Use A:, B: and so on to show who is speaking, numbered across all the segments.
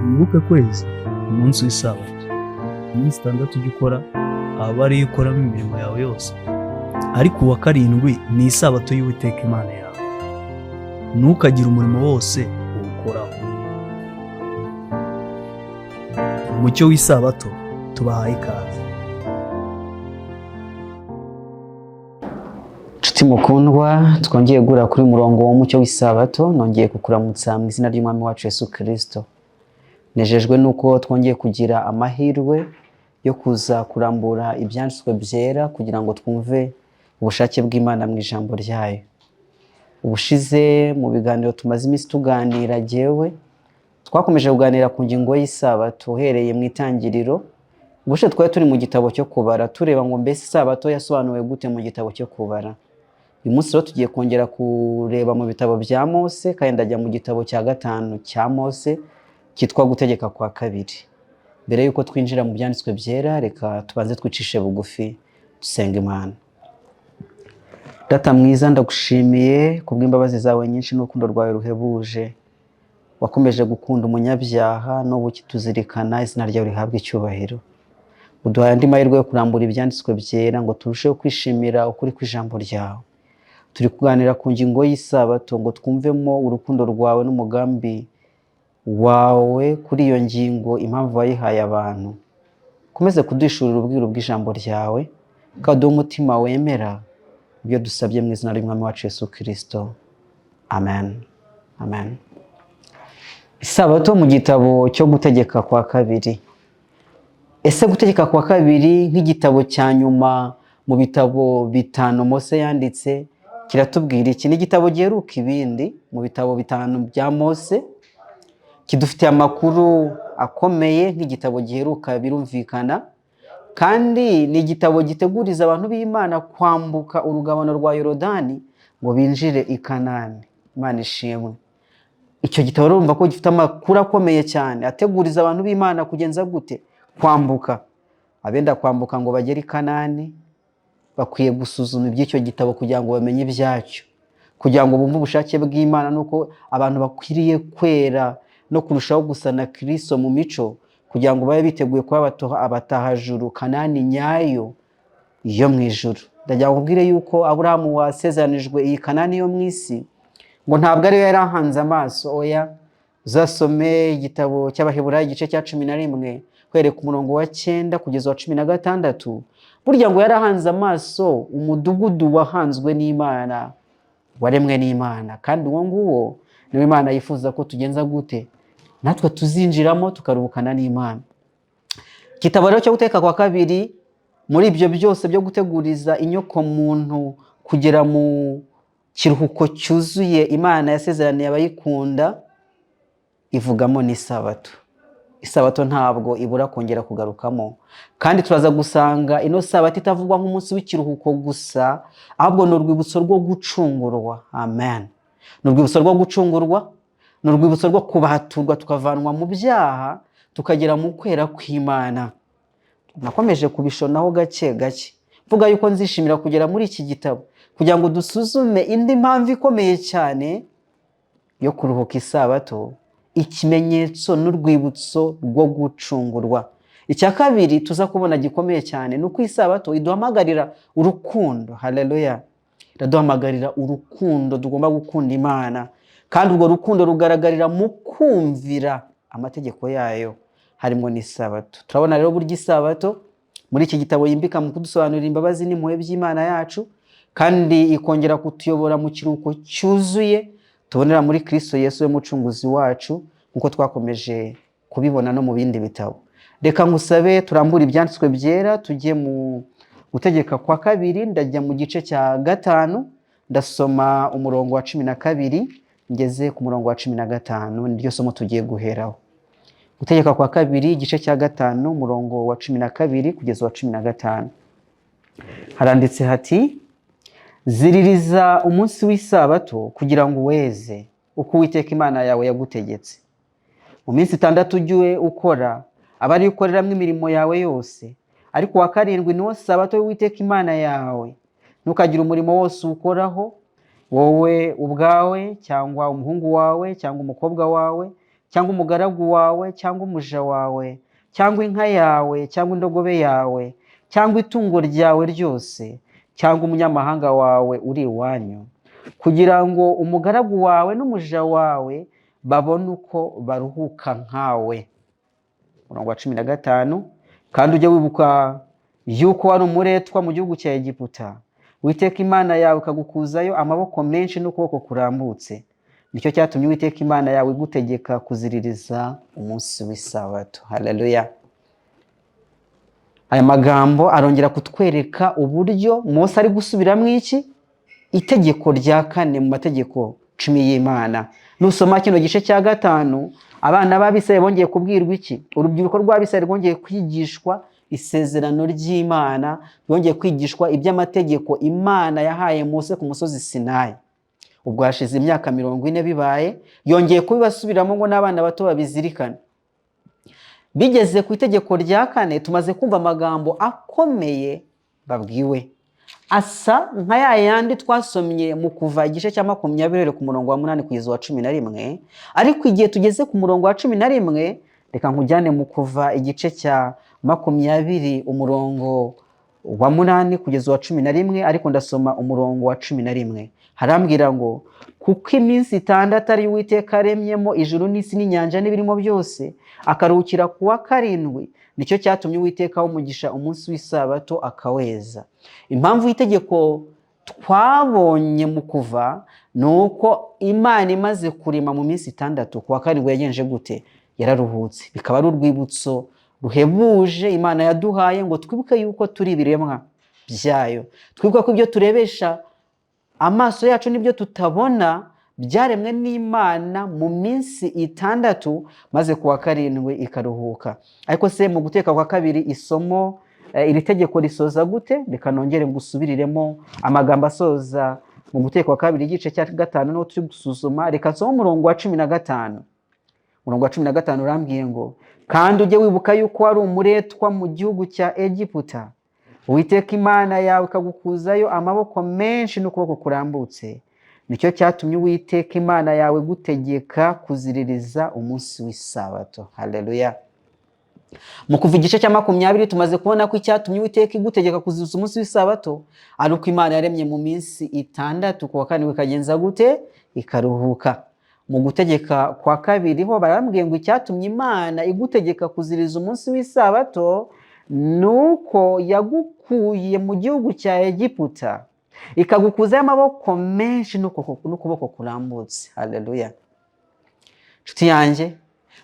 A: Wibuke kwezi umunsi w'isabato, iminsi 6 ujya ukora aba ariyo ukoramo imirimo yawe yose, ariko uwa karindwi ni isabato y'Uwiteka Imana yawe, ntukagire umurimo wose uwukoraho. Umucyo w'isabato tubahaye ikaze.
B: Nshuti mukundwa, twongeye guhura kuri murongo w'umucyo w'isabato, nongeye kukuramutsa mu izina ry'Umwami wacu Yesu Kristo. Nejejwe nuko twongeye kugira amahirwe yo kuza kurambura ibyanditswe byera kugira ngo twumve ubushake bw'Imana mu ijambo ryayo. Ubushize mu biganiro tumaze iminsi tuganira jyewe, twakomeje kuganira ku ngingo y'isabato uhereye mu itangiriro. Ubushize twari turi mu gitabo cyo kubara, tureba ngo mbese isabato yasobanuwe gute mu gitabo cyo kubara. Uyu munsi rero tugiye kongera kureba mu bitabo bya Mose, kandi ndajya mu gitabo cya 5 cya Mose cyitwa Gutegeka kwa Kabiri. Mbere yuko twinjira mu byanditswe byera, reka tubanze twicishe bugufi dusenga Imana. Data mwiza, ndagushimiye kubw'imbabazi zawe nyinshi n'urukundo rwawe ruhebuje. Wakomeje gukunda umunyabyaha n'ubu ukituzirikana, izina ryawe rihabwe icyubahiro. Uduhaye andi mahirwe yo kurambura ibyanditswe byera ngo turusheho kwishimira ukuri kw'ijambo ryawe. Turi kuganira ku ngingo y'isabato ngo twumvemo urukundo rwawe n'umugambi wawe kuri iyo ngingo, impamvu wayihaye abantu. Ukomeze kuduhishurira ubwiru bw'ijambo ryawe, kandi uduhe umutima wemera ibyo dusabye mu izina ry'Umwami wacu Yesu Kristo. Amen. Amen. Isabato mu gitabo cyo Gutegeka kwa Kabiri. Ese Gutegeka kwa Kabiri nk'igitabo cya nyuma mu bitabo 5 Mose yanditse kiratubwira iki? Ni igitabo giheruka ibindi mu bitabo 5 bya Mose, kidufitiye amakuru akomeye nk'igitabo giheruka, birumvikana, kandi ni igitabo giteguriza abantu b'Imana kwambuka urugabano rwa Yorodani ngo binjire i Kanani. Imana ishimwe. Icyo gitabo urumva ko gifite amakuru akomeye cyane ateguriza abantu b'Imana kugenza gute? Kwambuka. Abenda kwambuka ngo bagere i Kanani bakwiye gusuzuma iby'icyo gitabo kugira ngo bamenye ibyacyo, kugira ngo bumve ubushake bw'Imana nuko abantu bakwiriye kwera no kurushaho gusa na Kristo mu mico, kugira ngo babe biteguye kuba abatahajuru Kanani nyayo yo mu ijuru. Ndagira ngo nkubwire yuko Aburahamu wasezeranijwe iyi Kanani yo mu isi ngo ntabwo ariyo yari ahanze amaso, oya. Uzasome igitabo cy'Abaheburayo igice cya 11 uhereye ku murongo wa 9 kugeza wa 16, burya ngo yari ahanze amaso umudugudu wahanzwe n'Imana, waremwe n'Imana, kandi uwo nguwo niwe Imana yifuza ko tugenza gute? Natwe tuzinjiramo tukaruhukana n'Imana. Igitabo rero cyo Gutegeka kwa Kabiri, muri ibyo byose byo guteguriza inyoko muntu kugera mu kiruhuko cyuzuye Imana yasezeraniye abayikunda, ivugamo n'isabato. Isabato ntabwo ibura kongera kugarukamo, kandi turaza gusanga ino sabato itavugwa nk'umunsi w'ikiruhuko gusa, ahubwo ni urwibutso rwo gucungurwa. Amen. Ni urwibutso rwo gucungurwa, ni urwibutso rwo kubaturwa tukavanwa mu byaha tukagera mu kwera kw'Imana. Nakomeje kubishonaho gake gake mvuga yuko nzishimira kugera muri iki gitabo kugira ngo dusuzume indi mpamvu ikomeye cyane yo kuruhuka isabato, ikimenyetso n'urwibutso rwo gucungurwa. Icya kabiri tuza kubona gikomeye cyane ni uko isabato iduhamagarira urukundo. Haleluya. Iraduhamagarira urukundo, tugomba gukunda Imana, kandi urwo rukundo rugaragarira mu kumvira amategeko yayo, harimo n'isabato. Turabona rero burya isabato muri iki gitabo yimbika mu kudusobanurira imbabazi n'impuhwe by'Imana yacu, kandi ikongera kutuyobora mu kiruhuko cyuzuye tubonera muri Kristo Yesu we mucunguzi wacu, nkuko twakomeje kubibona no mu bindi bitabo. Reka ngusabe turambure ibyanditswe byera, tujye mu Gutegeka kwa Kabiri. Ndajya mu gice cya 5, ndasoma umurongo wa 12 ngeze ku murongo wa 15, niryo somo tugiye guheraho. Gutegeka kwa Kabiri igice cya 5 umurongo wa 12 kugeza wa 15. Haranditse hati: ziririza umunsi w'isabato kugira ngo uweze uko Uwiteka Imana yawe yagutegetse. Mu minsi 6 ujye ukora, aba ariyo ukoreramo imirimo yawe yose, ariko uwa karindwi niwo sabato y'Uwiteka Imana yawe. Ntukagire umurimo wose uwukoraho, wowe ubwawe cyangwa umuhungu wawe cyangwa umukobwa wawe cyangwa umugaragu wawe, cyangwa umuja wawe, cyangwa inka yawe, cyangwa indogobe yawe, cyangwa itungo ryawe ryose, cyangwa umunyamahanga wawe uri iwanyu, kugira ngo umugaragu wawe n'umuja wawe babone uko baruhuka nkawe. Umurongo wa 15: kandi ujye wibuka yuko wari umuretwa mu gihugu cya Egiputa, Uwiteka Imana yawe ikagukuzayo amaboko menshi n'ukuboko kurambutse. Nicyo cyatumye Uwiteka Imana yawe igutegeka kuziririza umunsi w'isabato. Haleluya! Aya magambo arongera kutwereka uburyo Mose ari gusubiramo iki? Itegeko rya kane mu mategeko 10 y'Imana. Nusoma kino gice cya 5, abana b'Abisirayeli bongeye kubwirwa iki? Urubyiruko rw'Abisirayeli rwongeye kwigishwa isezerano ry'Imana, rwongeye kwigishwa iby'amategeko Imana yahaye Mose ku musozi Sinayi. Ubwo hashize imyaka 40 bibaye, yongeye kubibasubiramo ngo n'abana bato babizirikane. Bigeze ku itegeko rya kane, tumaze kumva amagambo akomeye babwiwe, asa nka ya yandi twasomye mu Kuva igice cya 20 ku murongo wa 8 kugeza uwa 11. Ariko igihe tugeze ku murongo wa 11, reka nkujyane mu Kuva igice cya 20, umurongo wa 8 kugeza uwa 11, ariko ndasoma umurongo wa 11. Harambwira ngo: kuko iminsi 6 ari Uwiteka aremyemo ijuru n'isi n'inyanja n'ibirimo byose, akaruhukira ku wa karindwi, nicyo cyatumye Uwiteka aha umugisha umunsi w'isabato akaweza. Impamvu y'itegeko twabonye mu Kuva ni uko Imana imaze kurema mu minsi 6, ku wa karindwi yagenje gute? Yararuhutse. Bikaba ari urwibutso ruhebuje Imana yaduhaye ngo twibuke yuko turi ibiremwa byayo, twibuke ko ibyo turebesha amaso yacu n'ibyo tutabona byaremwe n'Imana mu minsi 6, maze ku wa karindwi ikaruhuka. Ariko se mu Gutegeka kwa Kabiri isomo iri tegeko risoza gute? Reka nongere ngusubiriremo amagambo asoza mu Gutegeka kwa Kabiri igice cya 5 niho turi gusuzuma. Reka nsome umurongo wa 15. Umurongo wa 15 urambwiye ngo: kandi ujye wibuka yuko wari umuretwa mu gihugu cya Egiputa, Uwiteka Imana yawe ikagukuzayo amaboko menshi n'ukuboko kurambutse. Nicyo cyatumye Uwiteka Imana yawe gutegeka kuziririza umunsi w'isabato. Haleluya! Mu Kuva igice cya 20 tumaze kubona ko icyatumye Uwiteka igutegeka kuziriza umunsi w'isabato ari uko Imana yaremye mu minsi 6, ku wa karindwi ikagenza gute? Ikaruhuka. Mu Gutegeka kwa Kabiri ho barambwiye ngo icyatumye Imana igutegeka kuziriza umunsi w'isabato ni uko yagukuye mu gihugu cya Egiputa, ikagukuzayo amaboko menshi n'ukuboko kurambutse. Haleluya! Nshuti yanjye,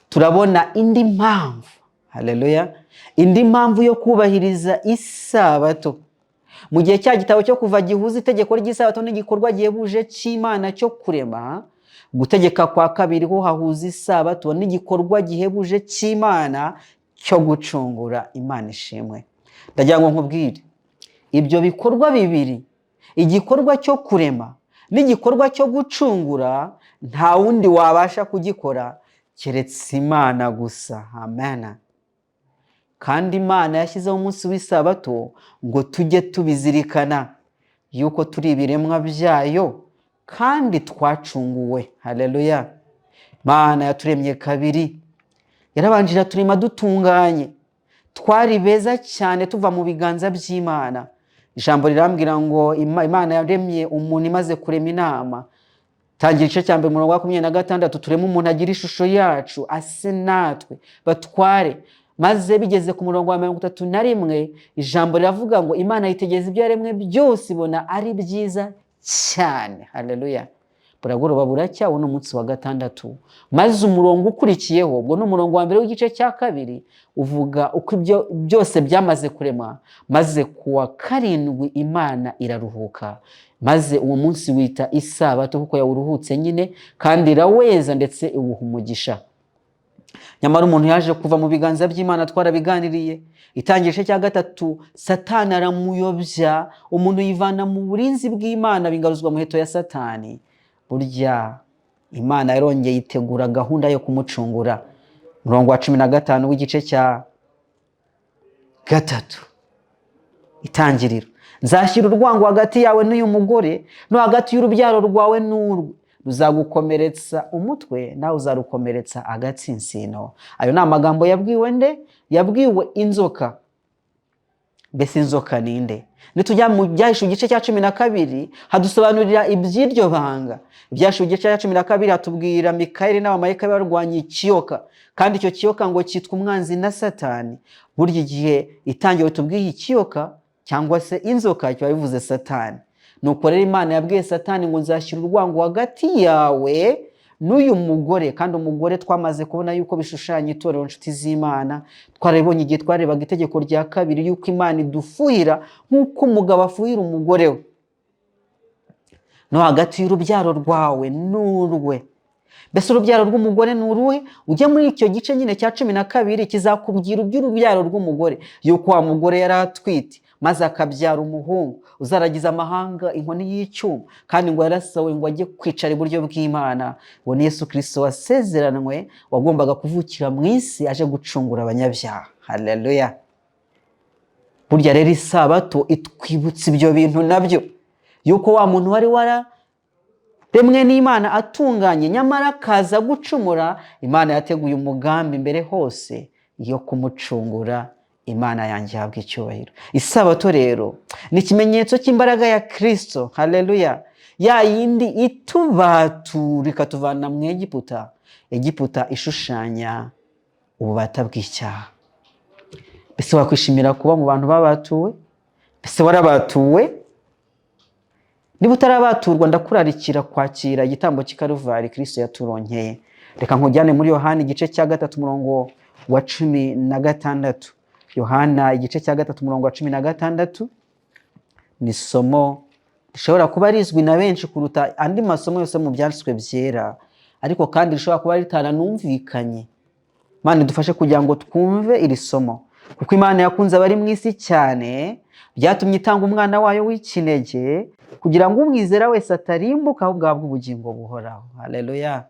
B: turabona indi mpamvu, haleluya, indi mpamvu yo kubahiriza isabato. Mu gihe cya gitabo cyo Kuva gihuza itegeko ry'isabato n'igikorwa gihebuje cy'Imana cyo kurema, Gutegeka kwa Kabiri ho hahuza isabato n'igikorwa gihebuje cy'Imana cyo gucungura. Imana ishimwe! Ndagira ngo nkubwire ibyo bikorwa bibiri, igikorwa cyo kurema n'igikorwa cyo gucungura, nta wundi wabasha kugikora keretse Imana gusa. Amen. Kandi Imana yashyizeho umunsi w'isabato ngo tujye tubizirikana yuko turi ibiremwa byayo kandi twacunguwe. Haleluya! Imana yaturemye kabiri. Yarabanje iraturema dutunganye, twari beza cyane tuva mu biganza by'Imana. Ijambo rirambwira ngo Imana yaremye umuntu imaze kurema inama. Tangira igice cya 1, umurongo wa 26: tureme umuntu agira ishusho yacu, ase natwe, batware. Maze bigeze ku murongo wa 31, ijambo riravuga ngo Imana yitegereza ibyo yaremwe byose, ibona ari byiza cyane. Haleluya! Buragoroba buracya, uwo ni umunsi wa gatandatu. Maze umurongo ukurikiyeho, ubwo ni umurongo wa 1 w'igice cya 2, uvuga uko ibyo byose byamaze kuremwa, maze ku wa karindwi Imana iraruhuka, maze uwo munsi wita isabato kuko yawuruhutse nyine, kandi iraweza ndetse iwuha umugisha. Nyamara umuntu yaje kuva mu biganza by'Imana, twarabiganiriye. Itangira igice cya 3, Satani aramuyobya, umuntu yivana mu burinzi bw'Imana, bingaruzwa muheto ya Satani. Burya Imana yarongeye itegura gahunda yo kumucungura. Umurongo wa 15 w'igice cya 3 Itangiriro: nzashyira urwango hagati yawe n'uyu mugore, no hagati y'urubyaro rwawe n'urwe, Ruzagukomeretsa umutwe, nawe uzarukomeretsa agatsinsino. Ayo ni amagambo yabwiwe nde? Yabwiwe inzoka. Mbese inzoka ni nde? Nitujya mu Byahishuwe igice cya 12, hadusobanurira iby'iryo banga. Ibyahishuwe igice cya 12 hatubwira Mikayeli n'abamarayika barwanya ikiyoka, kandi icyo kiyoka ngo cyitwa umwanzi na Satani. Burya igihe Itangiriro tubwiye ikiyoka cyangwa se inzoka, kiba bivuze Satani. Nuko rero Imana yabwiye Satani ngo: "Nzashyira urwango hagati yawe n'uyu mugore." Kandi umugore twamaze kubona yuko bishushanya itorero. Inshuti z'Imana, twarabibonye igihe twarebaga itegeko rya kabiri, yuko Imana idufuhira nk'uko umugabo afuhira umugore we. No hagati y'urubyaro rwawe n'urwe. Mbese urubyaro rw'umugore ni uruhe? Ujye muri icyo gice nyine cya 12, kizakubwira iby'urubyaro rw'umugore, yuko wa mugore yari atwite maze akabyara umuhungu uzaragiza amahanga inkoni y'icyuma, kandi ngo yarasawe ngo ajye kwicara iburyo bw'Imana. Ngo ni Yesu Kirisito wasezeranwe, wagombaga kuvukira mu isi aje gucungura abanyabyaha. Haleluya! Burya rero isabato itwibutsa ibyo bintu nabyo, yuko wa muntu wari wararemwe n'Imana atunganye, nyamara akaza gucumura, Imana yateguye umugambi mbere hose yo kumucungura. Imana yanjye ihabwa icyubahiro. Isabato rero ni ikimenyetso cy'imbaraga ya Kirisito. Haleluya! Ya yindi itubatura, ikatuvana mu Egiputa, Egiputa ishushanya ububata bw'icyaha. Mbese wakwishimira kuba mu bantu babatuwe? Mbese warabatuwe? Niba utarabaturwa, ndakurarikira kwakira igitambo cy'i Karuvari Kirisito yaturonkeye. Reka nkujyane muri Yohani igice cya 3, umurongo wa 16. Yohana igice cya 3, umurongo wa 16, ni isomo rishobora kuba rizwi na benshi kuruta andi masomo yose mu Byanditswe Byera, ariko kandi rishobora kuba ritaranumvikanye. Imana idufashe kugira ngo twumve iri somo. Kuko Imana yakunze abari mu isi cyane, byatumye itanga umwana wayo w'ikinege, kugira ngo umwizera wese atarimbuka, ahubwo ahabwe ubugingo buhoraho. Haleluya!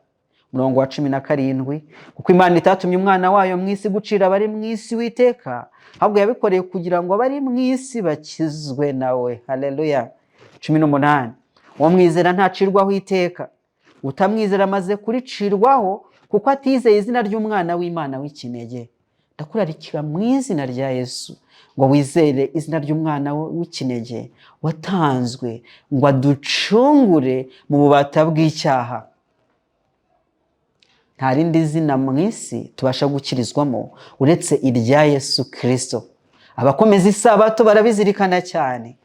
B: Umurongo wa 17: kuko Imana itatumye umwana wayo mu isi gucira abari mu isi witeka, ahubwo yabikoreye kugira ngo abari mu isi bakizwe nawe. Haleluya! 18: uwo mwizera ntacirwaho iteka, utamwizera amaze kuricirwaho, kuko atizeye izina ry'umwana w'Imana w'ikinege. Ndakurarikira mu izina rya Yesu ngo wizere izina ry'umwana w'ikinege watanzwe ngo aducungure mu bubata bw'icyaha. Nta rindi zina mu isi tubasha gukirizwamo uretse irya Yesu Kirisito. Abakomeza isabato barabizirikana cyane.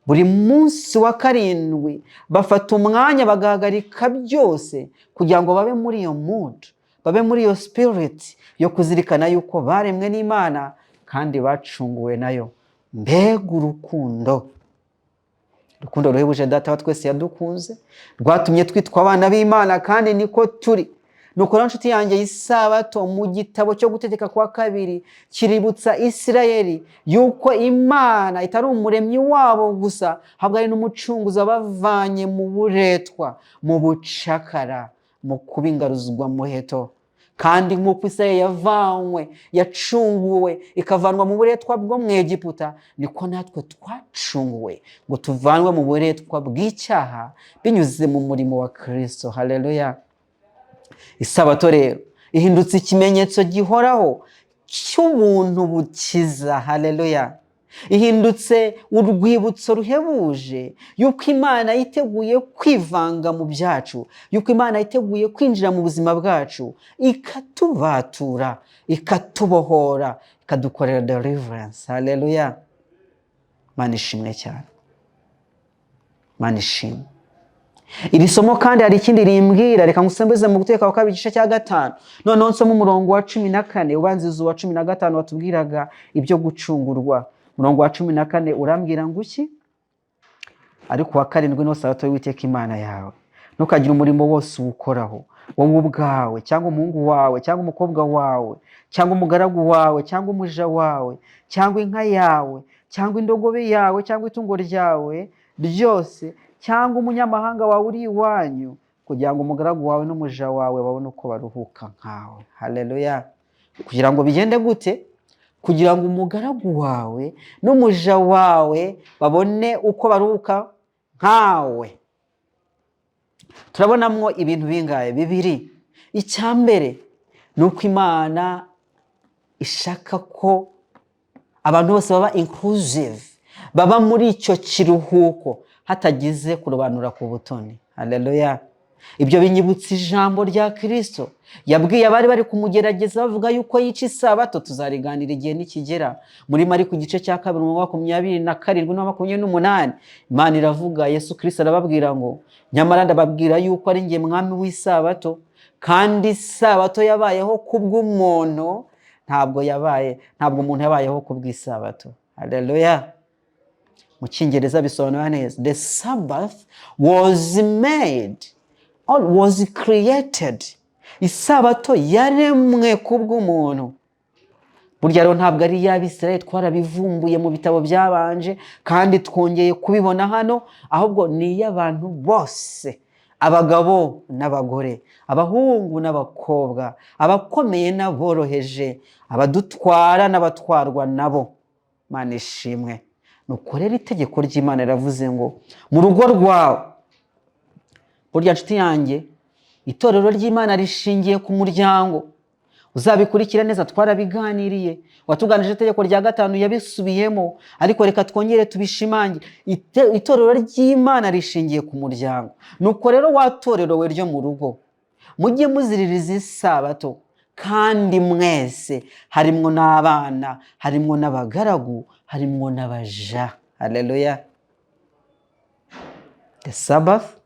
B: Buri munsi wa karindwi bafata umwanya, bagahagarika byose kugira ngo babe muri iyo mood, babe muri iyo spirit yo kuzirikana yuko baremwe n'Imana kandi bacunguwe nayo. Mbega urukundo! Urukundo ruhebuje Data wa twese yadukunze rwatumye twitwa abana b'Imana, kandi niko turi. Nuko rero, nshuti yanjye, isabato mu gitabo cyo Gutegeka kwa Kabiri kiributsa Isirayeli yuko Imana itari umuremyi wabo gusa, ahubwo ari n'umucunguzi wabavanye mu buretwa, mu bucakara, mu kuba ingaruzwa muheto. Kandi nk'uko Isirayeli yavanywe, yacunguwe, ikavanwa mu buretwa bwo mu Egiputa, niko natwe twacunguwe ngo tuvanwe mu buretwa bw'icyaha binyuze mu murimo wa Kirisito. Haleluya! Isabato rero ihindutse ikimenyetso gihoraho cy'ubuntu bukiza. Haleluya! Ihindutse urwibutso ruhebuje yuko Imana yiteguye kwivanga mu byacu, yuko Imana yiteguye kwinjira mu buzima bwacu, ikatubatura, ikatubohora, ikadukorera deliverance. Haleluya! Imana ishimwe cyane, Imana ishimwe. Iri somo kandi hari ikindi rimbwira. Reka ngusembuze mu Gutegeka kwa Kabiri igice cya 5, noneho nsoma umurongo wa 14 ubanziriza uwa 15 watubwiraga ibyo gucungurwa. Umurongo wa 14 urambwira ngo iki? Ariko uwa karindwi ni sabato y'Uwiteka Imana yawe, ntukagire umurimo wose uwukoraho, wowe ubwawe cyangwa umuhungu wawe cyangwa umukobwa wawe cyangwa umugaragu wawe cyangwa umuja wawe cyangwa inka yawe cyangwa indogobe yawe cyangwa itungo ryawe ryose cyangwa umunyamahanga wawe uri iwanyu, kugira ngo umugaragu wawe n'umuja wawe babone uko baruhuka nkawe. Haleluya! Kugira ngo bigende gute? Kugira ngo umugaragu wawe n'umuja wawe babone uko baruhuka nkawe. Turabonamo ibintu bingahe? Bibiri. Icya mbere ni uko Imana ishaka ko abantu bose baba inclusive, baba muri icyo kiruhuko hatagize kurobanura ku butoni. Haleluya! Ibyo binyibutsa ijambo rya Kirisito yabwiye abari bari kumugerageza bavuga yuko yica isabato. Tuzariganira igihe nikigera. Muri Mariko igice cya 2, umurongo wa 27 na 28, Imana iravuga, Yesu Kirisito arababwira ngo: "Nyamara ndababwira yuko ari njye mwami w'isabato, kandi isabato yabayeho kubw'umuntu, ntabwo umuntu yabayeho kubw'isabato." Haleluya! Mu Cyongereza bisobanura neza: "The Sabbath was made or was created." Isabato yaremwe kubw'umuntu. Burya rero ntabwo ari iy'Abisirayeli, twarabivumbuye mu bitabo byabanje kandi twongeye kubibona hano, ahubwo ni iy'abantu bose, abagabo n'abagore, abahungu n'abakobwa, abakomeye n'aboroheje, abadutwara n'abatwarwa nabo. Imana ishimwe. Nuko rero itegeko ry'Imana riravuze ngo mu rugo rwawe. Burya nshuti yanjye, itorero ry'Imana rishingiye ku muryango. Uzabikurikira neza, twarabiganiriye, watuganije itegeko rya gatanu yabisubiyemo, ariko reka twongere tubishimangire. Itorero ry'Imana rishingiye ku muryango. Nuko rero wa torero we ryo mu rugo, mujye muziririza isabato, kandi mwese, harimwo n'abana, harimwo n'abagaragu, harimwo n'abaja. Haleluya! The Sabbath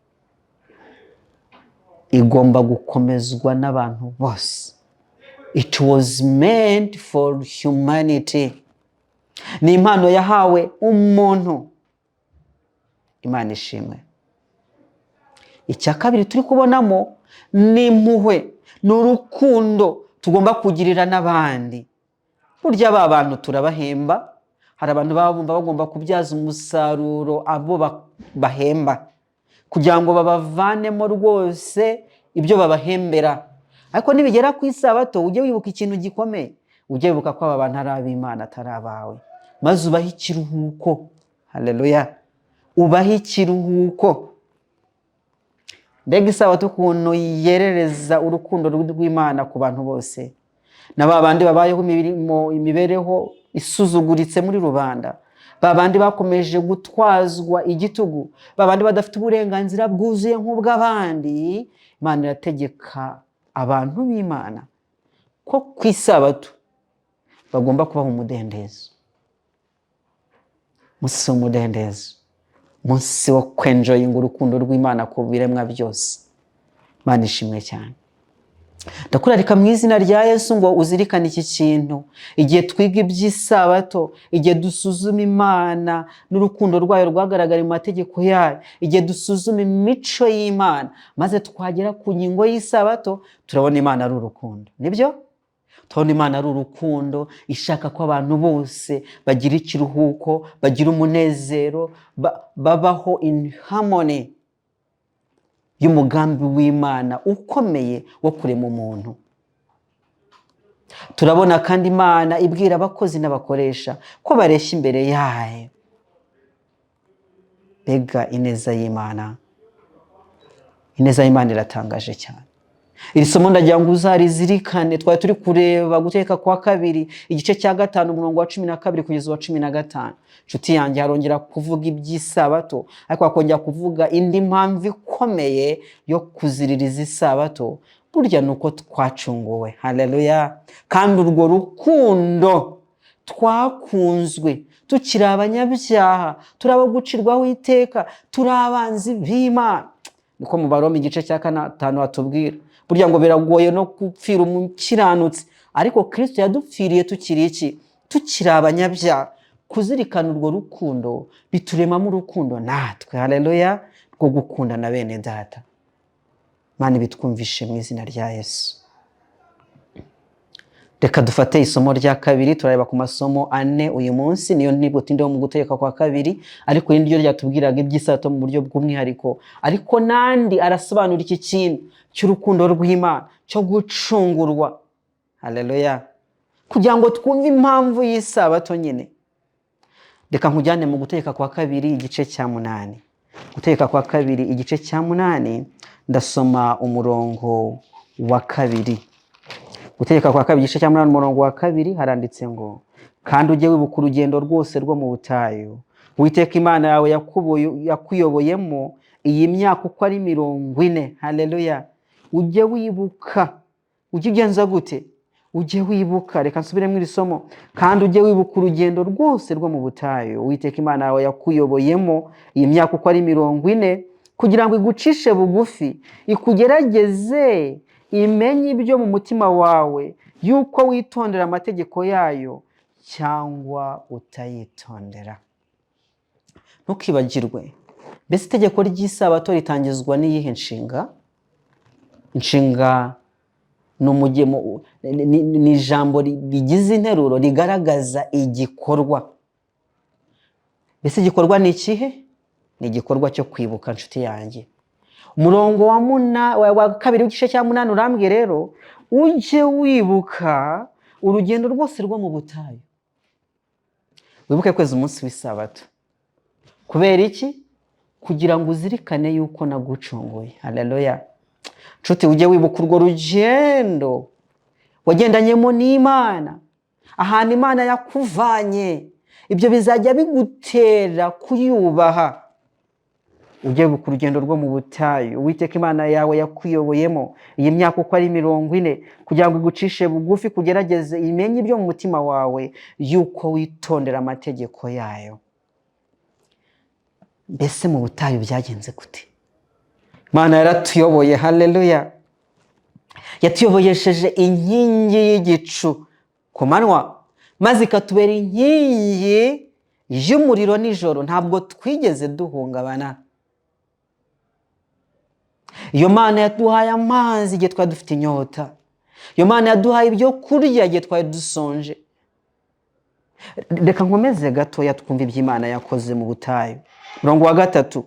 B: igomba gukomezwa n'abantu bose. It was meant for humanity. Ni impano yahawe umuntu. Imana ishimwe. Icya kabiri turi kubonamo ni impuhwe, ni urukundo tugomba kugirira n'abandi. Burya ba bantu turabahemba, hari abantu baba bumva bagomba kubyaza umusaruro abo bahemba kugira ngo babavanemo rwose ibyo babahembera. Ariko nibigera ku isabato, ujye wibuka ikintu gikomeye, ujye wibuka ko aba bantu ari ab'Imana, atari abawe, maze ubahe ikiruhuko. Haleluya! Ubahe ikiruhuko. Mbega isabato ukuntu yerereza urukundo rw'Imana ku bantu bose, na ba bandi babayeho imibereho isuzuguritse muri rubanda, ba bandi bakomeje gutwazwa igitugu, ba bandi badafite uburenganzira bwuzuye nk'ubw'abandi. Imana irategeka abantu b'Imana ko ku isabato bagomba kubaha umudendezo, umunsi w'umudendezo, umunsi wo kwenjoyinga urukundo rw'Imana ku biremwa byose. Imana ishimwe cyane. Ndakurarika mu izina rya Yesu ngo uzirikane iki kintu igihe twiga iby'isabato, igihe dusuzuma Imana n'urukundo rwayo rwagaragara mu mategeko yayo, igihe dusuzuma imico y'Imana, maze twagera ku ngingo y'isabato, turabona Imana ari urukundo. Nibyo, turabona Imana ari urukundo, ishaka ko abantu bose bagira ikiruhuko, bagira umunezero, babaho in harmony y'umugambi w'Imana ukomeye wo kurema umuntu. Turabona kandi Imana ibwira abakozi n'abakoresha ko bareshya imbere yayo. Mbega ineza y'Imana! Ineza y'Imana iratangaje cyane. Iri somo ndagira ngo uzarizirikane. Twari turi kureba Gutegeka kwa Kabiri igice cya 5, umurongo wa 12 kugeza uwa 15. Inshuti yanjye, harongera kuvuga iby'isabato, ariko hakongera kuvuga indi mpamvu ikomeye yo kuziririza isabato. Burya ni uko twacunguwe. Haleluya! Kandi urwo rukundo twakunzwe tukiri abanyabyaha, turi abo gucirwaho iteka, turi abanzi b'Imana. Niko mu Baroma igice cya 5 hatubwira. Burya ngo biragoye no gupfira umukiranutsi, ariko Kirisito yadupfiriye tukiri iki? Tukiri abanyabyaha. Kuzirikana urwo rukundo bituremamo urukundo natwe, haleluya, rwo gukunda na bene data. Imana ibitwumvishe mu izina rya Yesu. Reka dufate isomo rya kabiri. Turareba ku masomo ane uyu munsi, niyo ntibutindeho mu Gutegeka kwa Kabiri, ariko irindi ryo ryatubwiraga iby'isabato mu buryo bw'umwihariko, ariko n'andi arasobanura iki kintu cy'urukundo rw'Imana, cyo gucungurwa. Haleluya! Kugira ngo twumve impamvu y'isabato nyine, reka nkujyane mu Gutegeka kwa Kabiri igice cya 8. Gutegeka kwa kabiri igice cya 8, ndasoma umurongo wa 2. Gutegeka kwa kabiri igice cya 8 umurongo wa 2, haranditse ngo: "Kandi ujye wibuka urugendo rwose rwo mu butayu Uwiteka Imana yawe yakuyoboyemo iyi myaka uko ari 40." Haleluya! Ujye wibuka. Ujye ugenza gute? Ujye wibuka. Reka nsubiremo iri somo. Kandi ujye wibuka urugendo rwose rwo mu butayu Uwiteka Imana yawe yakuyoboyemo iyi myaka uko ari 40, kugira ngo igucishe bugufi, ikugerageze, imenye ibyo mu mutima wawe, yuko witondera amategeko yayo cyangwa utayitondera. Ntukibagirwe. Mbese itegeko ry'isabato ritangizwa n'iyihe nshinga? Inshinga ni umugemo, ni ijambo rigize interuro rigaragaza igikorwa. Mbese igikorwa ni ikihe? Ni igikorwa cyo kwibuka, nshuti yanjye. Umurongo wa 2 w'igice cya 8 urambwiye rero: ujye wibuka urugendo rwose rwo mu butayu, wibuke kweza umunsi w'isabato. Kubera iki? Kugira ngo uzirikane yuko nagucunguye. Haleluya! Nshuti, ujye wibuka urwo rugendo wagendanyemo n'Imana, ahantu Imana yakuvanye. Ibyo bizajya bigutera kuyubaha. Ujye wibuka urugendo rwo mu butayu Uwiteka Imana yawe yakuyoboyemo iyi myaka uko ari 40, kugira ngo igucishe bugufi, kugerageze, imenye ibyo mu mutima wawe, yuko witondera amategeko yayo. Mbese mu butayu byagenze gute? Imana yaratuyoboye. Haleluya! Yatuyoboyesheje inkingi y'igicu ku manywa, maze ikatubera inkingi y'umuriro nijoro. Ntabwo twigeze duhungabana. Iyo Mana yaduhaye amazi igihe twari dufite inyota. Iyo Mana yaduhaye ibyo kurya igihe twari dusonje. Reka nkomeze gatoya twumve ibyo Imana yakoze mu butayu. Umurongo wa 3: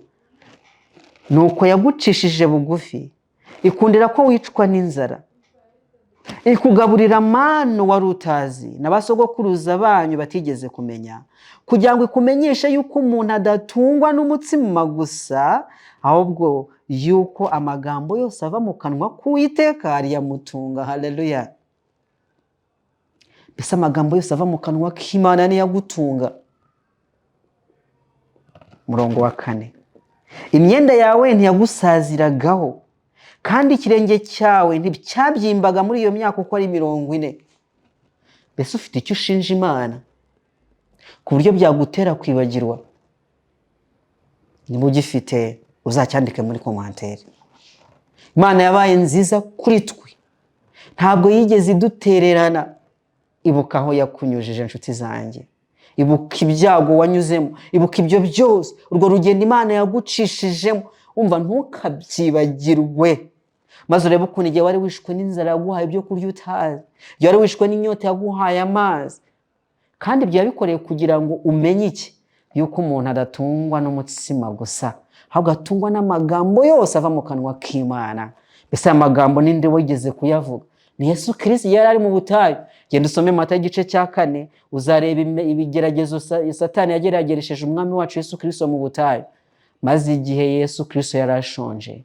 B: "Nuko yagucishije bugufi, ikundira ko wicwa n'inzara, ikugaburira manu wari utazi, na ba sogokuruza banyu batigeze kumenya, kugira ngo ikumenyeshe yuko umuntu adatungwa n'umutsima gusa, ahubwo yuko amagambo yose ava mu kanwa k'Uwiteka ariyamutunga." Haleluya! Mbese amagambo yose ava mu kanwa k'Imana niyo agutunga. Umurongo wa 4: "Imyenda yawe ntiyagusaziragaho, kandi ikirenge cyawe nticyabyimbaga muri iyo myaka uko ari 40." Mbese ufite icyo ushinja Imana ku buryo byagutera kwibagirwa? Niba ugifite, uzacyandike muri commentaire. Imana yabaye nziza kuri twe, ntabwo yigeze idutererana. Ibuka aho yakunyujije, inshuti zanjye. Ibuka ibyago wanyuzemo, ibuka ibyo byose, urwo rugendo Imana yagucishijemo. Umva, ntukabyibagirwe, maze urebe ukuntu igihe wari wishwe n'inzara yaguhaye ibyo kurya utazi, igihe wari wishwe n'inyota yaguhaye amazi. Kandi ibyo yabikoreye kugira ngo umenye iki? Yuko umuntu adatungwa n'umutsima gusa, ahubwo atungwa n'amagambo yose ava mu kanwa k'Imana. Mbese aya magambo ninde wigeze kuyavuga? Ni Yesu Kirisiti yari ari mu butayu. Genda usome Mata igice cya 4, uzareba ibigeragezo Satani yagerageresheje Umwami wacu Yesu Kirisito mu butayu. Maze igihe Yesu Kirisito yari ashonje,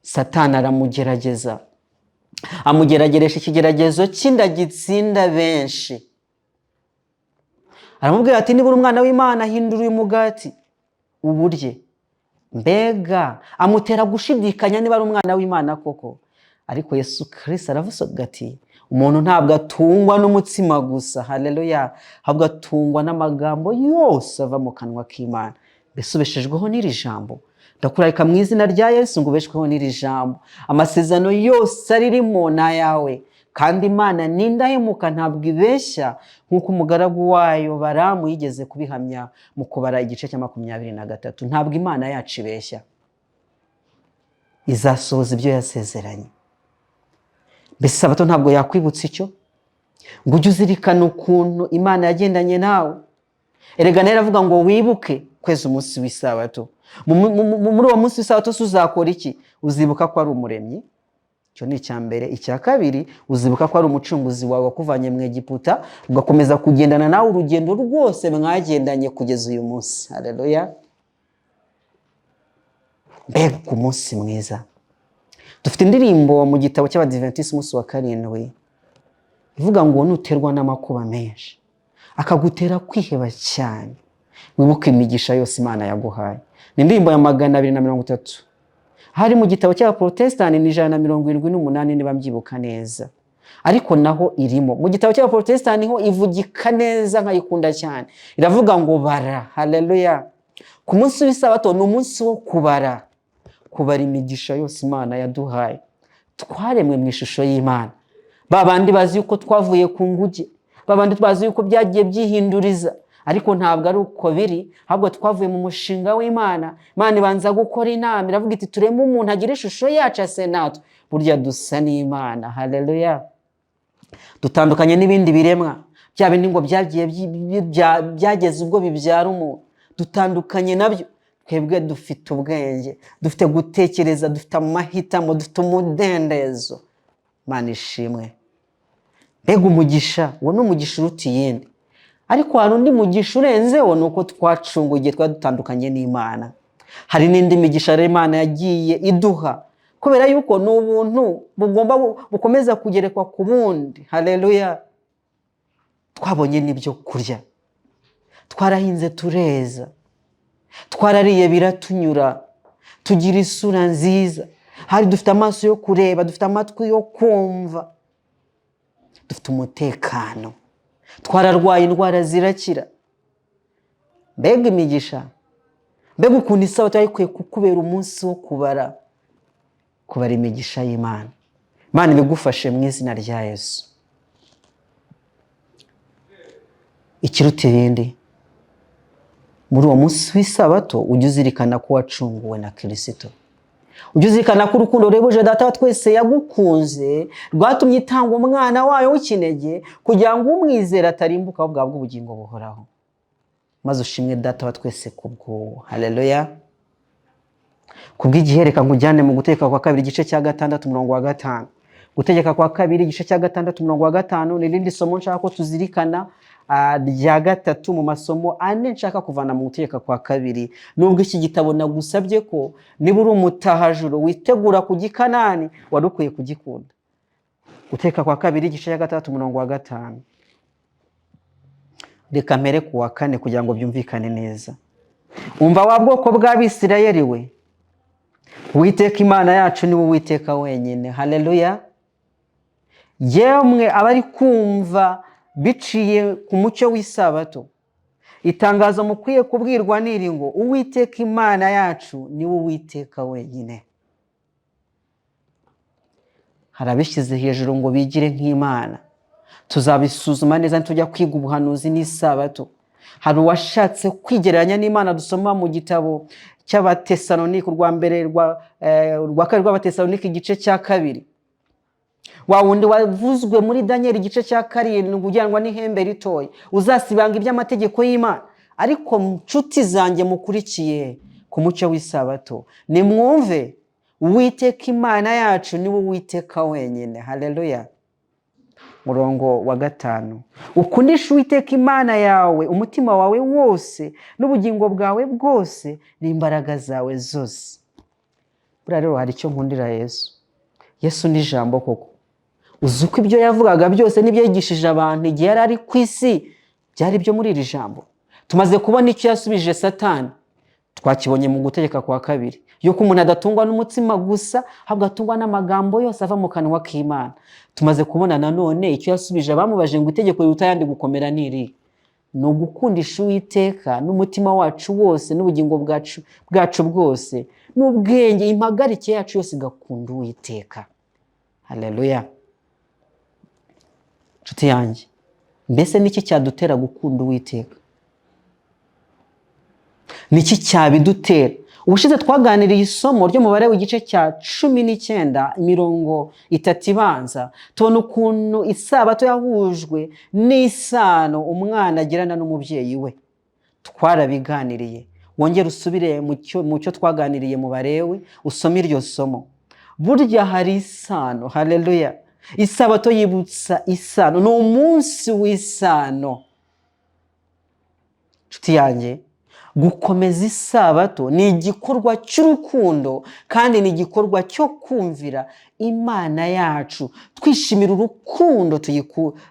B: Satani aramugerageza, amugerageresha ikigeragezo cy'inda gitsinda benshi. Aramubwira ati: "Niba uri umwana w'Imana, hindura uyu mugati uburye." Mbega amutera gushidikanya niba ari umwana w'Imana koko. Ariko Yesu Kirisito aravuga ati: "Umuntu ntabwo atungwa n'umutsima gusa." Haleluya! Ahubwo atungwa n'amagambo yose ava mu kanwa k'Imana. Mbese ubeshejweho n'iri jambo? Ndakurarika mu izina rya Yesu ngo ubeshweho n'iri jambo. Amasezerano yose aririmo ni ayawe, kandi Imana ni indahemuka, ntabwo ibeshya, nk'uko umugaragu wayo Baramu yigeze kubihamya mu Kubara igice cya 23. Ntabwo Imana yacu ibeshya, izasohoza ibyo yasezeranye. Mbese Sabato ntabwo yakwibutsa icyo, ngo ujye uzirikana ukuntu Imana yagendanye nawe? Erega nayo iravuga ngo wibuke kweza umunsi w'isabato. Muri uwo munsi w'isabato se uzakora iki? Uzibuka ko ari Umuremyi, icyo ni icya mbere. Icya kabiri, uzibuka ko ari Umucunguzi wawe wakuvanye mu Egiputa, ugakomeza kugendana nawe urugendo rwose mwagendanye kugeza uyu munsi. Haleluya! Mbega umunsi mwiza! Dufite indirimbo mu gitabo cy'Abadiventisiti umunsi wa karindwi ivuga ngo nuterwa n'amakuba menshi akagutera kwiheba cyane, wibuke imigisha yose Imana yaguhaye. Ni indirimbo ya 230. Hari mu gitabo cy'Abaporotesitanti ni 178 niba mbyibuka neza, ariko naho irimo. Mu gitabo cy'Abaporotesitanti ho ivugika neza, nkayikunda cyane. Iravuga ngo bara, haleluya! Ku munsi w'Isabato ni umunsi wo kubara, kubara imigisha yose Imana yaduhaye. Twaremwe mu ishusho y'Imana. Ba bandi bazi yuko twavuye ku nguge, ba bandi bazi yuko byagiye byihinduriza, ariko ntabwo ari uko biri, ahubwo twavuye mu mushinga w'Imana. Imana ibanza gukora inama, iravuga iti tureme umuntu agira ishusho yacu, ase natwe. Burya dusa n'Imana, haleluya! Dutandukanye n'ibindi biremwa, bya bindi ngo byagiye byageze ubwo bibyara umuntu, dutandukanye nabyo. Twebwe dufite ubwenge, dufite gutekereza, dufite amahitamo, dufite umudendezo. Imana ishimwe! Mbega umugisha! Uwo ni umugisha uruta iyindi. Ariko hari undi mugisha urenzeho, ni uko twacunguwe igihe twari dutandukanye n'Imana. Hari n'indi migisha rero Imana yagiye iduha, kubera yuko ni ubuntu bugomba bukomeza kugerekwa ku bundi, haleluya! Twabonye n'ibyo kurya, twarahinze tureza, twarariye biratunyura, tugira isura nziza, hari dufite amaso yo kureba, dufite amatwi yo kumva, dufite umutekano, twararwaye indwara zirakira. Mbega imigisha! Mbega ukuntu Isabato yari ikwiye kukubera umunsi wo kubara, kubara imigisha y'Imana! Imana ibigufashe mu izina rya Yesu. Ikiruta ibindi, muri uwo munsi w'Isabato ujye uzirikana ko wacunguwe na Kirisito. Ujye uzirikana ko urukundo ruhebuje Data wa twese yagukunze rwatumye itanga umwana wayo w'ikinege, kugira ngo umwizera atarimbuka ahubwo ahabwe ubugingo buhoraho. Maze ushimwe Data wa twese kubw'uwo, haleluya! Kubw'igihe, reka nkujyane mu Gutegeka kwa Kabiri igice cya 6 umurongo wa 5. Gutegeka kwa Kabiri igice cya 6 umurongo wa 5 ni irindi somo nshaka ko tuzirikana, rya gatatu mu masomo ane nshaka kuvana mu Gutegeka kwa Kabiri. Nubwo iki gitabo nagusabye ko niba uri umutahajuru witegura kujya i Kanani, wari ukwiye kugikunda. Gutegeka kwa Kabiri igice cya 6 umurongo wa 5. Reka mpere ku wa 4 kugira ngo byumvikane neza. Umva wa bwoko bw'Abisirayeli we, Uwiteka Imana yacu ni we Uwiteka wenyine, haleluya! Yemwe abari kumva biciye ku mucyo w'Isabato, itangazo mukwiye kubwirwa niri ngo Uwiteka Imana yacu ni we Uwiteka wenyine. Hari abishyize hejuru ngo bigire nk'Imana. Tuzabisuzuma neza nitujya kwiga ubuhanuzi n'Isabato. Hari uwashatse kwigereranya n'Imana, dusoma mu gitabo cy'Abatesalonike, urwa mbere rwa kabiri rw'Abatesalonike igice cya 2, wa wundi wavuzwe muri Daniel igice cya 7, ujyanwa n'ihembe ritoya, uzasibanga iby'amategeko y'Imana. Ariko nshuti zanjye mukurikiye ku mucyo w'Isabato, nimwumve, Uwiteka Imana yacu ni we Uwiteka wenyine, haleluya! Murongo wa 5, ukundisha Uwiteka Imana yawe umutima wawe wose n'ubugingo bwawe bwose n'imbaraga zawe zose. Buriya rero hari icyo nkundira Yesu. Yesu ni ijambo koko. Uzi uko ibyo yavugaga byose n'ibyo yigishije abantu igihe yari ari ku isi byari ibyo muri iri jambo. Tumaze kubona icyo yasubije Satani, twakibonye mu Gutegeka kwa Kabiri, yuko umuntu adatungwa n'umutsima gusa, ahubwo atungwa n'amagambo yose ava mu kanwa k'Imana. Tumaze kubona nanone icyo yasubije abamubajije ngo itegeko riruta ayandi gukomera ni irihe? Ni ugukundisha Uwiteka n'umutima wacu wose n'ubugingo bwacu bwose n'ubwenge, impagarike yacu yose igakunda Uwiteka, haleluya! Nshuti yanjye, mbese niki cyadutera gukunda Uwiteka? Niki cyabidutera? Ubushize twaganiriye isomo ry'umubare w'igice cya 19 imirongo 3 ibanza, tubona ukuntu Isabato yahujwe n'isano umwana agirana n'umubyeyi we. Twarabiganiriye. Wongere usubire mu cyo twaganiriye mu Barewi, usome iryo somo. Burya hari isano, haleluya! Isabato yibutsa isano, ni umunsi w'isano. Nshuti yanjye, Gukomeza isabato ni igikorwa cy'urukundo kandi ni igikorwa cyo kumvira Imana yacu, twishimira urukundo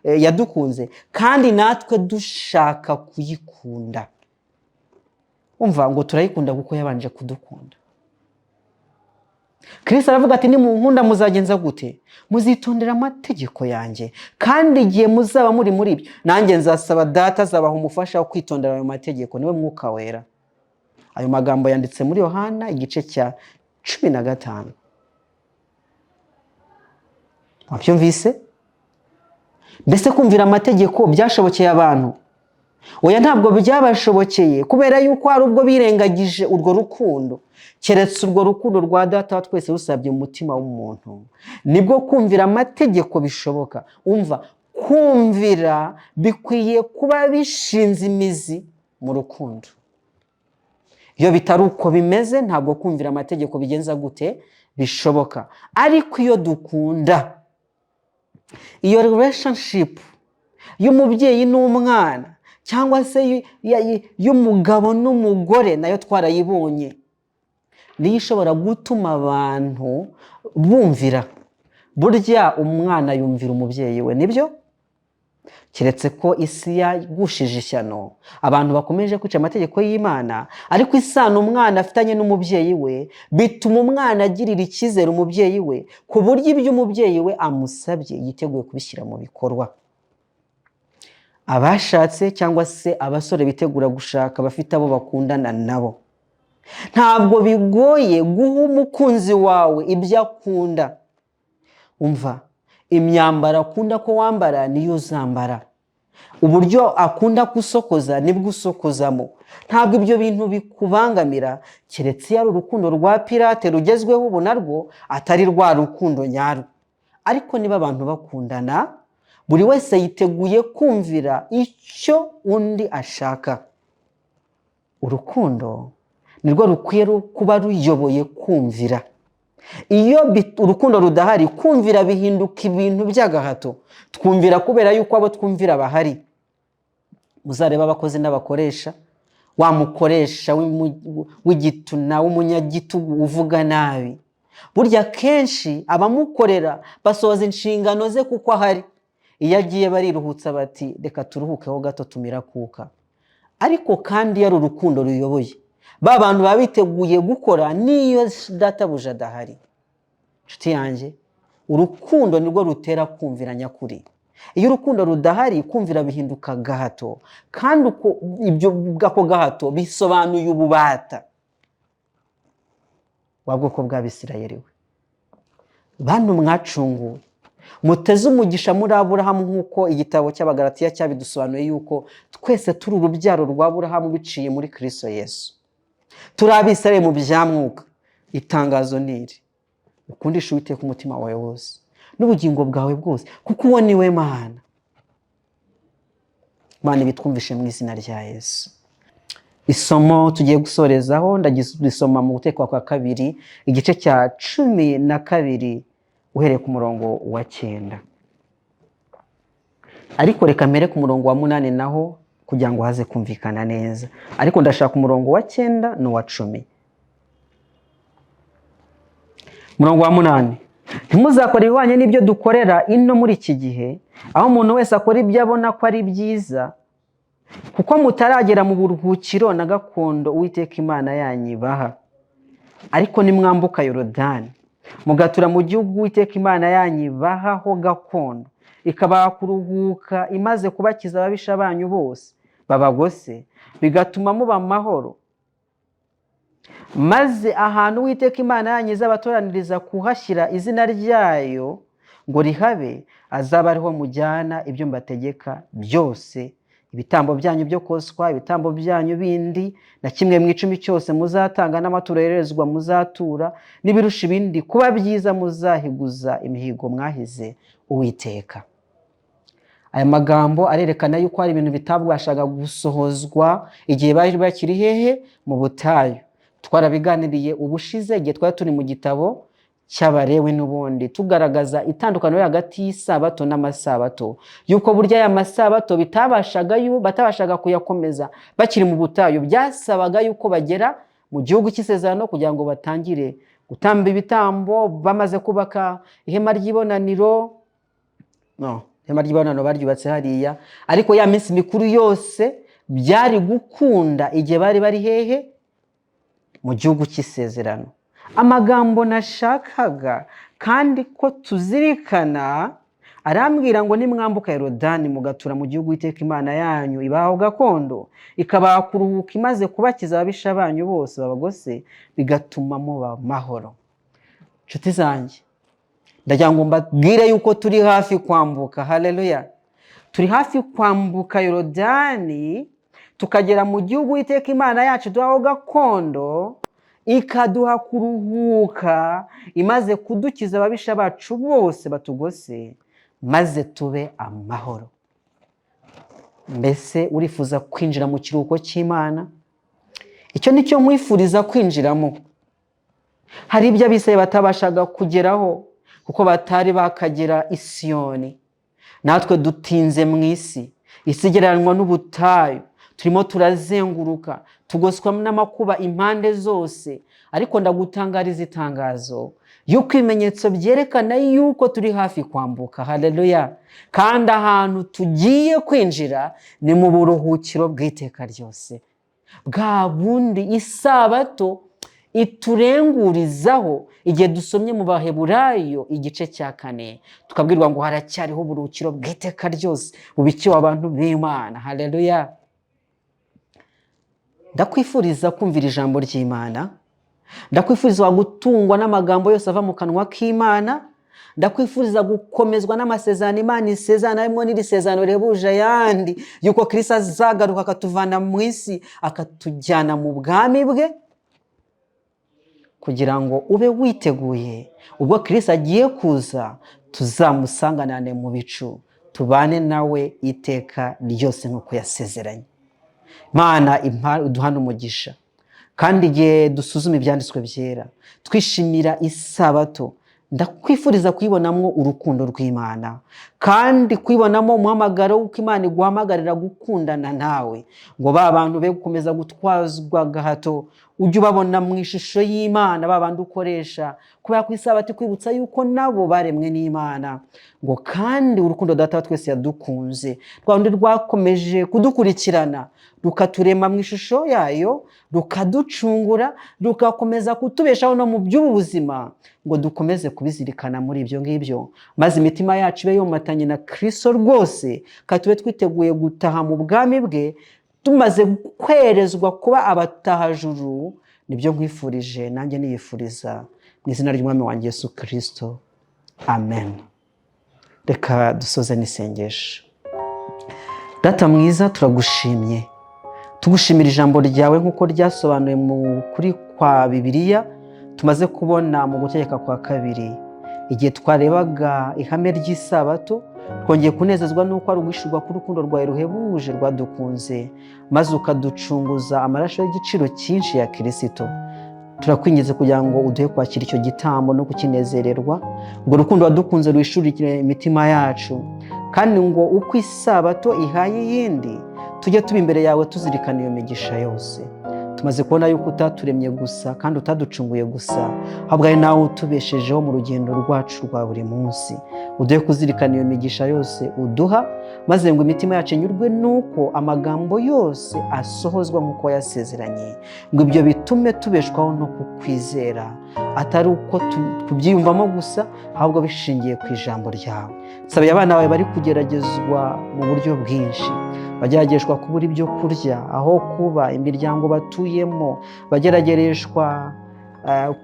B: yadukunze kandi natwe dushaka kuyikunda. Umva ngo turayikunda kuko yabanje kudukunda. Kristo aravuga ati nimunkunda muzagenza gute? Muzitondera amategeko yanjye, kandi igihe muzaba muri muri ibyo, nanjye nzasaba Data azabaha umufasha wo kwitondera ayo mategeko, niwe Mwuka Wera. Ayo magambo yanditse muri Yohana igice cya 15. Wabyumvise? Mbese kumvira amategeko byashobokeye abantu? Oya, ntabwo byabashobokeye, kubera yuko hari ubwo birengagije urwo rukundo. Keretse urwo rukundo rwa Data wa twese rusabye umutima w'umuntu, nibwo kumvira amategeko bishoboka. Umva, kumvira bikwiye kuba bishinze imizi mu rukundo. Iyo bitari uko bimeze, ntabwo kumvira amategeko bigenza gute? Bishoboka. Ariko iyo dukunda, iyo relationship y'umubyeyi n'umwana cyangwa se y'umugabo n'umugore, nayo twarayibonye, niyo ishobora gutuma abantu bumvira. Burya umwana yumvira umubyeyi we, nibyo? Keretse ko isi yagushije ishyano, abantu bakomeje kwica amategeko y'Imana. Ariko isano umwana afitanye n'umubyeyi we bituma umwana agirira icyizere umubyeyi we, ku buryo ibyo umubyeyi we amusabye yiteguye kubishyira mu bikorwa. Abashatse cyangwa se abasore bitegura gushaka bafite abo bakundana nabo, ntabwo bigoye guha umukunzi wawe ibyo akunda. Umva, imyambaro akunda ko wambara niyo uzambara, uburyo akunda gusokoza nibwo usokozamo. Ntabwo ibyo bintu bikubangamira, keretse iyo ari urukundo rwa pirate rugezweho ubu, narwo atari rwa rukundo nyarwo. Ariko niba abantu bakundana, buri wese yiteguye kumvira icyo undi ashaka. Urukundo nirwo rukwiye kuba ruyoboye kumvira. Iyo urukundo rudahari, kumvira bihinduka ibintu by'agahato. Twumvira kubera yuko abo twumvira bahari. Muzarebe abakozi n'abakoresha, wa mukoresha w'igituna, w'umunyagitugu, uvuga nabi, burya kenshi abamukorera basohoza inshingano ze kuko ahari. Iyo agiye bariruhutsa, bati reka turuhukeho gato tumirakuka. Ariko kandi iyo ari urukundo ruyoboye, ba bantu baba biteguye gukora n'iyo databuja adahari. Inshuti yanjye, urukundo nirwo rutera kumvira nyakuri. Iyo urukundo rudahari, kumvira bihinduka gahato, kandi uko ibyo ako gahato bisobanuye ububata wa bwoko bw'Abisirayeli we. Bantu mwacunguwe, muteze umugisha muri Aburahamu, nk'uko igitabo cy'Abagalatiya cyabidusobanuye yuko twese turi urubyaro rwa Aburahamu biciye muri Kristo Yesu, turi Abisirayeli mu bya mwuka. Itangazo ni iri: ukundisha Uwiteka umutima wawe wose n'ubugingo bwawe bwose, kuko uwo ni we Mana. Imana ibitwumvishe mu izina rya Yesu. Isomo tugiye gusorezaho ndagisoma mu Gutegeka kwa Kabiri igice cya 12, uhereye ku murongo wa 9. Ariko reka mbere ku murongo wa 8 naho kugira ngo haze kumvikana neza, ariko ndashaka umurongo wa 9 n'uwa 10. Umurongo wa 8: ntimuzakore ibihwanye n'ibyo dukorera ino muri iki gihe, aho umuntu wese akora ibyo abona ko ari byiza, kuko mutaragera mu buruhukiro na gakondo Uwiteka Imana yanyu ibaha. Ariko nimwambuka Yorodani mugatura mu gihugu Uwiteka Imana yanyu ibahaho gakondo, ikabaha kuruhuka imaze kubakiza ababisha banyu bose babagose, bigatuma muba amahoro, maze ahantu Uwiteka Imana yanyu izabatoraniriza kuhashyira izina ryayo ngo rihabe, azaba ariho mujyana ibyo mbategeka byose, ibitambo byanyu byo koswa, ibitambo byanyu bindi, na kimwe mu icumi cyose muzatanga, n'amaturo yerezwa muzatura, n'ibirusha ibindi kuba byiza muzahiguza imihigo mwahize Uwiteka. Aya magambo arerekana yuko hari ibintu bitabashaga gusohozwa igihe bari bakiri hehe? Mu butayu. Twarabiganiriye ubushize igihe twari turi mu gitabo cy'Abalewi n'ubundi tugaragaza itandukaniro hagati y'isabato n'amasabato, yuko burya aya masabato batabashaga kuyakomeza bakiri mu butayu. Byasabaga yuko bagera mu gihugu cy'isezerano kugira ngo batangire gutamba ibitambo, bamaze kubaka ihema ry'ibonaniro. No, ihema ry'ibonaniro baryubatse hariya, ariko ya minsi mikuru yose byari gukunda igihe bari bari hehe? Mu gihugu cy'isezerano. Amagambo nashakaga kandi ko tuzirikana, arambwira ngo: "Nimwambuka Yorodani mugatura mu gihugu Uwiteka Imana yanyu ibaho gakondo, ikabaha kuruhuka imaze kubakiza ababisha banyu bose babagose, bigatuma muba amahoro." Nshuti zanjye, ndagira ngo mbabwire yuko turi hafi kwambuka. Haleluya! Turi hafi kwambuka Yorodani tukagera mu gihugu Uwiteka Imana yacu duhaho gakondo, ikaduha kuruhuka imaze kudukiza ababisha bacu bose batugose, maze tube amahoro. Mbese urifuza kwinjira mu kiruhuko cy'Imana? Icyo ni cyo nkwifuriza kwinjiramo. Hari ibyo Abisirayeli batabashaga kugeraho kuko batari bakagera i Siyoni. Natwe dutinze mu isi, isi igereranywa n'ubutayu. Turimo turazenguruka, tugoswa n'amakuba impande zose, ariko ndagutangariza itangazo yuko ibimenyetso byerekana yuko turi hafi kwambuka. Haleluya! Kandi ahantu tugiye kwinjira ni mu buruhukiro bw'iteka ryose, bwa bundi isabato iturengurizaho. Igihe dusomye mu Baheburayo igice cya 4, tukabwirwa ngo haracyariho uburuhukiro bw'iteka ryose bubikiwe abantu b'Imana. Haleluya! Ndakwifuriza kumvira ijambo ry'Imana, ndakwifuriza gutungwa n'amagambo yose ava mu kanwa k'Imana, ndakwifuriza gukomezwa n'amasezerano Imana isezerana, harimo n'iri sezerano rihebuje ayandi yuko Kristo azagaruka akatuvana mu isi akatujyana mu bwami bwe, kugira ngo ube witeguye ubwo Kristo agiye kuza, tuzamusanganane mu bicu, tubane nawe iteka ryose nk'uko yasezeranye. Imana iduhane umugisha. Kandi igihe dusuzuma ibyanditswe byera, twishimira isabato, ndakwifuriza kuyibonamo urukundo rw'Imana, kandi kuyibonamo umuhamagaro w'uko Imana iguhamagarira gukundana nawe, ngo ba bantu be gukomeza gutwazwa agahato, ujye ubabona mu ishusho y'Imana, ba bandi ukoresha, kubera ko isabato ikwibutsa yuko nabo baremwe n'Imana, ngo kandi urukundo Data wa twese yadukunze, rwa rundi rwakomeje kudukurikirana, rukaturema mu ishusho yayo, rukaducungura, rugakomeza kutubeshaho no mu by'ubu buzima, ngo dukomeze kubizirikana muri ibyo ngibyo, maze imitima yacu ibe yomatanye na Kristo rwose, kandi tube twiteguye gutaha mu bwami bwe tumaze kwerezwa kuba abatahajuru. Nibyo nkwifurije, nanjye niyifuriza, mu izina ry'Umwami wanjye Yesu Kristo, amen. Reka dusoze n'isengesho. Data mwiza, turagushimye, tugushimira ijambo ryawe nk'uko ryasobanuye mu kuri kwa Bibiliya tumaze kubona mu Gutegeka kwa Kabiri. Igihe twarebaga ihame ry'isabato, twongeye kunezezwa n'uko ari uguhishurwa k'urukundo rwawe ruhebuje rwadukunze, maze ukaducunguza amaraso y'igiciro cyinshi ya Kirisito. Turakwinginze kugira ngo uduhe kwakira icyo gitambo no kukinezererwa, ngo urukundo wadukunze ruhishurire imitima yacu, kandi ngo uko isabato ihaye iyindi tujye tuba imbere yawe tuzirikana iyo migisha yose. Tumaze kubona yuko utaturemye gusa kandi utaducunguye gusa, ahubwo ari nawe utubeshejeho mu rugendo rwacu rwa buri munsi. Uduhe kuzirikana iyo migisha yose uduha, maze ngo imitima yacu inyurwe n'uko amagambo yose asohozwa nk'uko yasezeranye, ngo ibyo bitume tubeshwaho no kukwizera, atari uko tubyiyumvamo gusa, ahubwo bishingiye ku ijambo ryawe. Nsabiye abana bawe bari kugeragezwa mu buryo bwinshi, bagerageshwa kubura ibyo kurya, aho kuba, imiryango batuyemo, bageragereshwa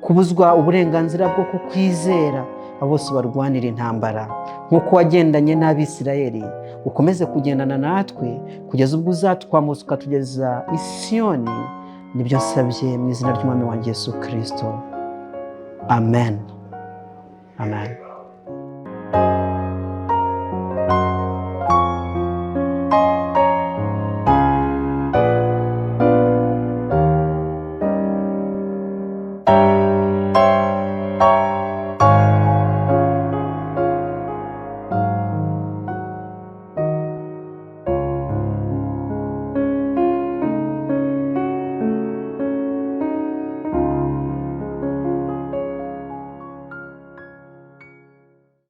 B: kubuzwa uburenganzira bwo kukwizera. Abo bose barwanira intambara. Nk'uko wagendanye n'Abisirayeli, ukomeze kugendana natwe kugeza ubwo uzatwambutsa ukatugeza i Siyoni. Nibyo nsabye mu izina ry'Umwami wanjye Yesu Kirisito, amen, amen.